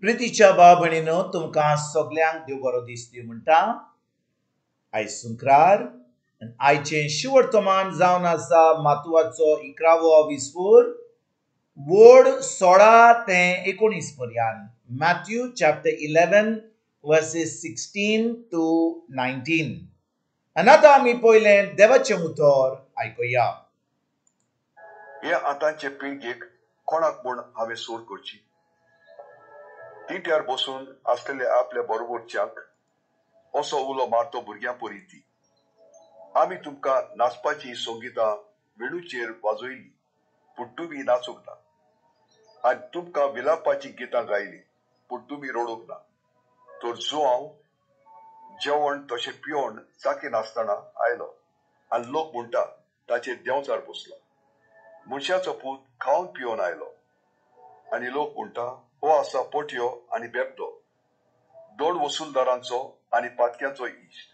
प्रितीच्या भाव भयणीनो, तुमकां सगल्यांक देव बरो दीस दिवं म्हणटा. आयज शुक्रार आनी आयचें शिवर्तमान जावन आसा मातुवाचो 11वो विस्फोर वोड 16 ते 19 पर्यंत. Matthew chapter 11 verses 16 to 19. आनी आतां आमी पयलें देवाचें उतर आयकुया. हे आतांचे पिळगेक कोणाक म्हूण हांवें सोर करची? तिट्यार बसून आसलेले आपल्या बरोबरच्याक असो उलो मारतो भुरग्यां परी ती, आमी तुमकां नाचपाची संगितां वेणूचेर वाजयली, पूण तुमी नाचूंक ना, आनी तुमकां विलापाची गितां गायली, पूण तुमी रडूंक ना. तर जुआंव जेवण तशें पिवन चाकी नासतना आयलो आनी लोक म्हणटा ताचेर देंवचार बसला. मनशाचो पूत खावन पिवन आयलो आनी लोक म्हणटा हो आसा पोटयो आनी बेबदो, दोन वसुलदारांचो आनी पातक्यांचो इश्ट.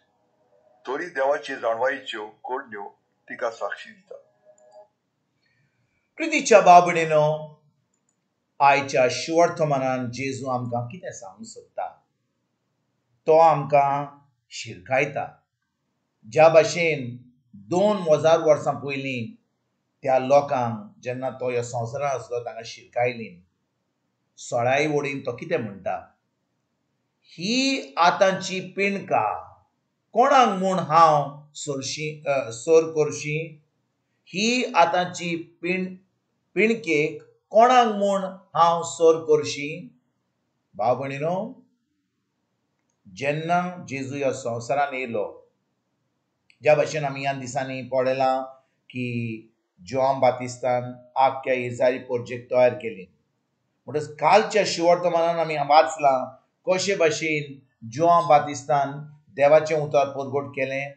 तरी देवाचे जाणवायेच्यो करण्यो तिका साक्षी दिता. प्रितीच्या बाबणीनो, आयच्या शिवर्तमानान जेजू आमकां कितें सांगूंक सोदता? तो आमकां शिरकायता. ज्या भाशेन 2000 वर्सां पयलीं त्या लोकांक जेन्ना तो ह्या संवसारांत आसलो तांकां शिरकायली. 16 वडीन तो कितें म्हणटा? ही आतांची पिणका कोणाक म्हूण हांव सोर करशी? ही आतांची पिणकेक कोणाक म्हूण हांव सोर करशी? भाव भयणीनो, जेन्ना जेजू ह्या संवसारांत येयलो, ज्या भाशेन आमी ह्या दिसांनी पळयलां की जुआंव बातिस्तान आख्ख्या इजारी प्रोजेक्ट तयार केली. म्हणटच कालच्या शिवर्तमानान आमी वाचलां कशे भाशेन जुआंव बातिस्तान देवाचें उतर परगट केलें,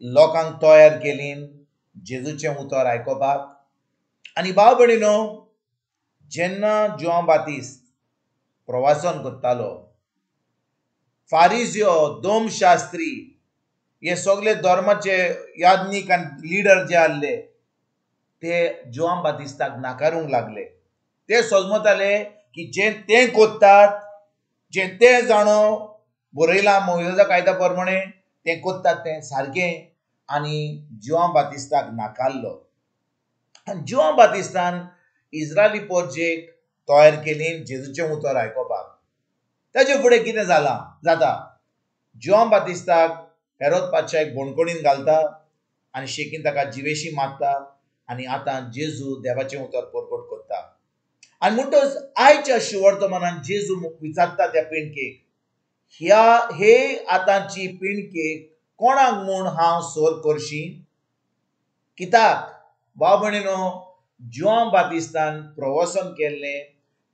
लोकांक तयार केली जेजूचें उतर आयकोपाक. आनी भाव भयणीनो, जेन्ना जुआंव बातिस्त प्रवासन करतालो, फारिजियो, दोमशास्त्री हे सगळे धर्माचे याज्ञीक आनी लिडर जे आहले ते जुआंव बातिस्ताक नाकारूंक लागले. ते सजमताले की जे ते कोत्तात, जे ते जाणो बरयलां मोयजेच्या कायद्या प्रमाणे तें कोत्तात तें सारकें, आनी जुआंव बातिस्ताक नाकारलो. आनी जुआंव बातिस्तान इस्रायली पोरजेक तयार केली जेजूचें उतर आयकोपाक. ताजे फुडें कितें जालां जाता, जुआंव बातिस्ताक हेरोद पातशाक बणकोणीन घालता आनी शेकीन ताका जिवेशी मारता आनी आतां जेजू देवाचें उतर परगट करता. आनी म्हणटच आयच्या शिवर्तमानान जेजू विचारता त्या पिणकेक, ह्या हे आतांची पिणकेक कोणाक म्हूण हांव सोर करशी? कित्याक भाव भयणीनो, जुआंव बातिस्तान प्रवसन केल्लें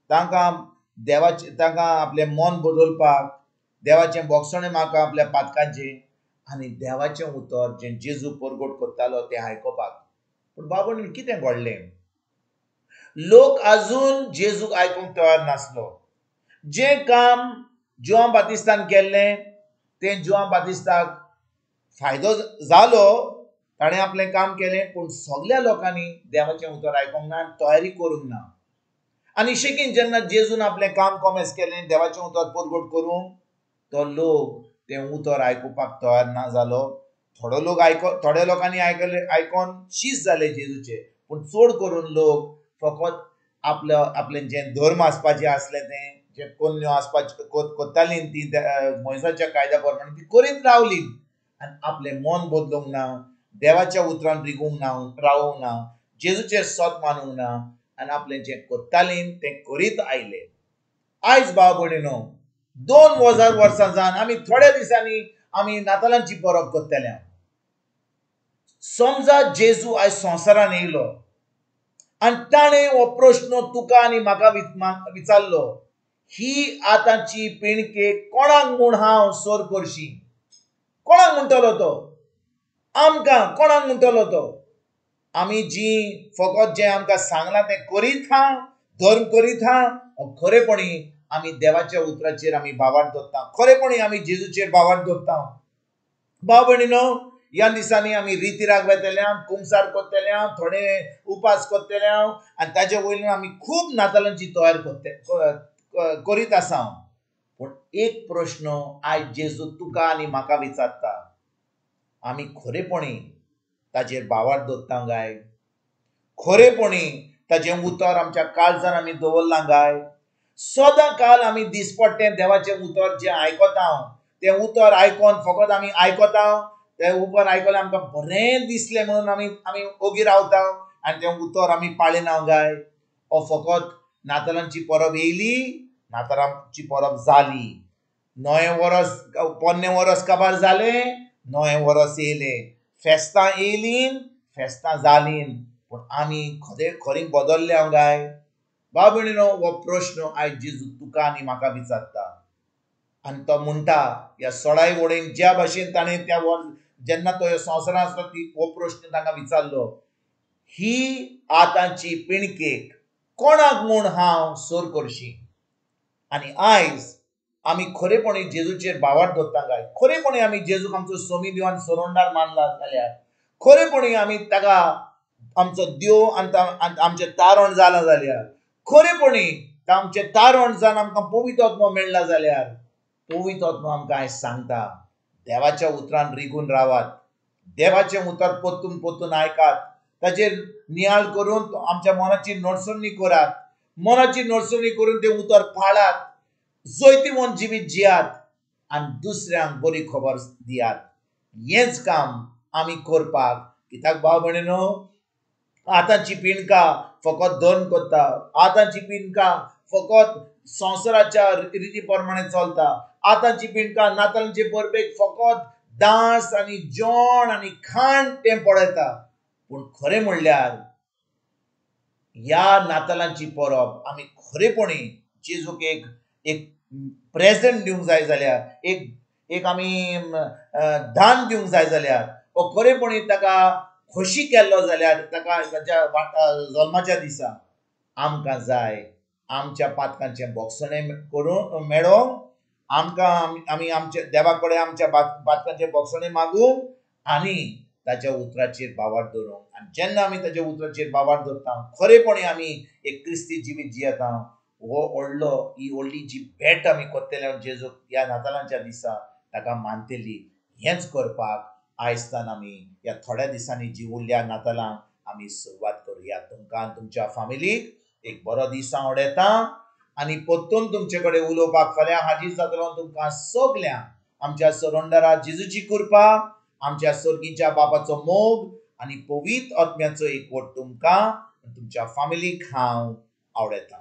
तांकां देवाचें, तांकां आपलें मन बदलपाक, देवाचें बोगसणें म्हाका आपल्या पातकांचें आनी देवाचें उतर जें जेजू परगट करतालो तें आयकोपाक. पूण भाव भयणीनो, कितें घडलें? लोक आजून जेजूक आयकूंक तयार नासलो. जें काम जुआंव बातिस्तान केल्लें तें जुआंव बातिस्ताक फायदो जालो, ताणें आपलें काम केलें, पूण सगल्या लोकांनी देवाचें उतर आयकूंक ना, तयारी करूंक ना. आनी शेकीन जेन्ना जेजून आपलें काम कोमेस केलें देवाचें उतर परगट करूंक, तो लोक तें उतर आयकुपाक तयार ना जालो. थोडो लोक थोड्या लोकांनी आयकले, आयकोन शीस जाले जेजूचे, पूण चड करून लोक फकत आपलें जें धर्म आसपाचें आसलें तें, जें कोन्न्यो आसपाचें कोत्तालीं ती मोयसाच्या कायद्या प्रमाणे ती करीत रावली आनी आपलें मन बदलूंक ना, देवाच्या उतरान रिगूंक ना, रावूंक ना, जेजूचें सत मानूंक ना आनी आपलें जें कोत्तालीं तें करीत आयले. आयज भाव भयणीनो, 2000 वर्सां जावन आमी थोड्या दिसांनी आमी नातालांची परब करतले. समजा जेजू आयज संवसारान येयलो आनी ताणें हो प्रश्न तुका आनी म्हाका विचारलो, ही आतांची पिणकेक कोणाक म्हूण हांव सोर करशी? कोणाक म्हणटलो तो? आमकां कोणाक म्हणटलो तो? आमी जी फकत जें आमकां सांगलां तें करीत हा, धर्म करीत हा, खरेपणी आमी देवाच्या उतराचेर आमी भावार्थ दवरता, खरेपणी आमी जेजूचेर भावार्थ दवरता. भाव भयणीनो, ह्या दिसांनी आमी रिती राग वेतले, कुमसार करतले, थोडे उपास करतले आनी ताजे वयल्यान आमी खूब नातालांची तयार करीत आसा. पूण एक प्रश्न आयज जेजू तुका आनी म्हाका विचारता, आमी खरेपणी ताचेर भावार्थ दवरता काय? खरेपणी ताचें उतर आमच्या काळजान आमी दवरलां काय? सदां काल आमी दिसपट्टें देवाचें उतर जें आयकता तें उतर आयकोन फकत आमी आयकता, तें उतर आयकलें आमकां बरें दिसलें म्हणून आमी आमी ओगी रावता आनी तें उतर आमी पाळिना काय? ओ फकत नातालांची परब येयली, नातालांची परब जाली, नवें वरस पोन्नें वरस काबार जालें, नवें वरस येयलें, फेस्तां येयलीं, फेस्तां जालीं, पूण आमी खरें खरी बदल्ल्या काय? भाव भयणीनो, हो प्रश्न आयज जेजू तुका आनी म्हाका विचारता. आनी तो म्हणटा ह्या सोळाय वडेन ज्या भाशेन ताणें त्या वर्स जेन्ना तो ह्या संवसारांत आसलो ती हो प्रश्न तांकां विचारलो, ही आतांची पिणकेक कोणाक म्हूण हांव सर करशी? आनी आयज आमी खरेपणी जेजूचेर भावार्थ दवरता काय? खरेपणी आमी जेजूक आमचो सोमी देव आनी सोरोंडार मानला जाल्यार, खरेपणी आमी ताका आमचो देव आनी आमचें तारण जालां जाल्यार, खरेपणी आमचें तारण जावन आमकां पवित्र आत्मो मेळ्ळा जाल्यार, पवित्र आत्मो आमकां आयज सांगता, देवाच्या उतरान रिगून रावात, देवाचें उतर परतून परतून आयकात, ताचेर नियाळ करून आमच्या मनाची नडसणी करात, मनाची नडसणी करून तें उतर पाळात, जैतिवंत जिवीत जियात आनी दुसऱ्यांक बरी खबर दियात. हेंच काम आमी करपाक कित्याक भाव भयणीनो, आतांची पिणका फकत धर्म करता, आतांची पिणका फकत संवसाराच्या रिती प्रमाणे चलता, आतांची पिणका नातालांचे परबेक फकत डांस आनी जेवण आनी खाण तें पळयता. पूण खरें म्हणल्यार ह्या नातालांची परब आमी खरेपणी जेजूक एक एक प्रेजेंट दिवंक जाय जाल्यार, एक एक आमी दान दिवंक जाय जाल्यार, वो खरेपणी ताका खोशी केल्लो जाल्यार ताका ताच्या जल्माच्या दिसा आमकां जाय आमच्या पातकांचें बोगसणें करून मेळोवंक, आमकां आमी आमच्या देवा कडेन आमच्या पातकांचें बोगसणें मागूंक आनी ताच्या उतराचेर भावार्थ दवरूंक. आनी जेन्ना आमी ताच्या उतराचेर भावार्थ दवरता, खरेपणी आमी एक क्रिस्ती जिवीत जियेता. हो व्हडलो ही व्हडली जी भेट आमी करतले जेजूक ह्या नातालांच्या दिसा ताका मानतली. हेंच करपाक आयजतान आमी ह्या थोड्या दिसांनी जी उरल्या नातालांक आमी सुरवात करुया. तुमकां तुमच्या फामिलीक एक बरो दीस हांव उडयता आनी परतून तुमचे कडेन उलोवपाक फाल्यां हाजीर जातलो. तुमकां सगल्यांक आमच्या सरोंडरा जेजूची कृपा, आमच्या सर्गीच्या बापाचो मोग आनी पवित्र आत्म्याचो एकवट तुमकां तुमच्या फामिलीक हांव आवडयता.